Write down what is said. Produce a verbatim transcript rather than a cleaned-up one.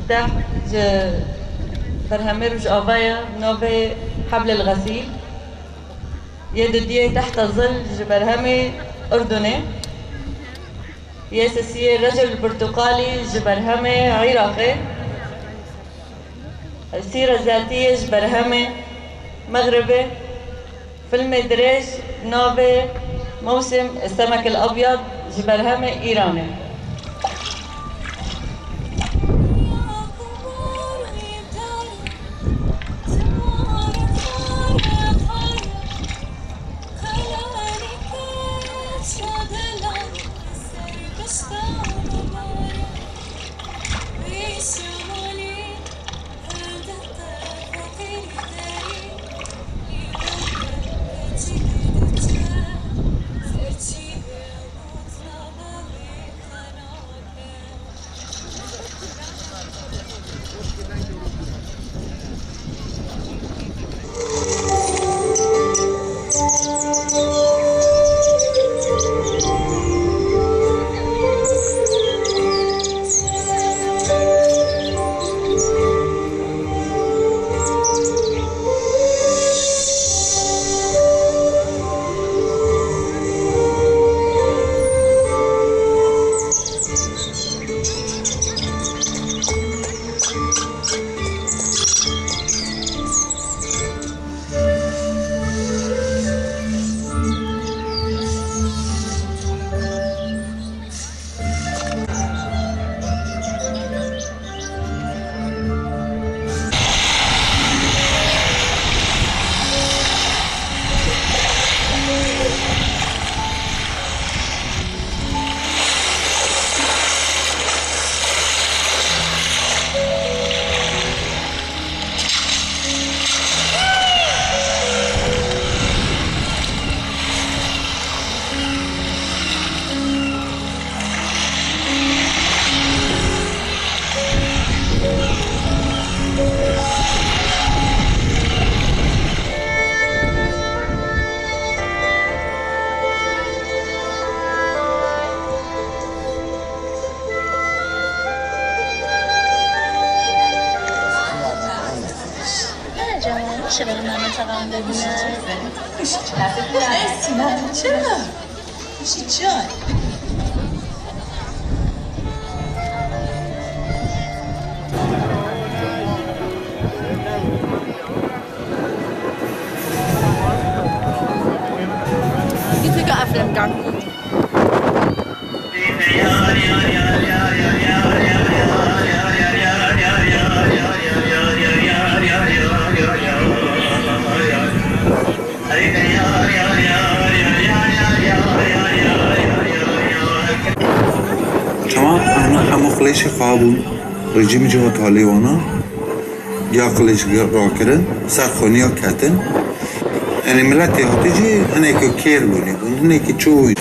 Teh ji berhemê Rojava ye, navê Heblel Xesîl. Yê dudiyê Tehta Zil ji berhemê Urdunê. Yê sisiyê Recel Burtuqalî ji berhemê Iraqê. Sîre Zatiyê ji berhemê Mexribê. Filmê dirêj navê Mewsim Semek el Abyad ji berhemê Îranê. Merhaba canım, hoş geldin Mehmet Ağam dediler. Gittik Eflem Garden. Çawa em hemû qilêşê xwe bûn, rejîmê cî hat alî wana, ya qilêş rakirin, ser xweniya ketin. Yanî miletê hatî jî hinekî kêr bûnî bûn, hinekî çû bûn.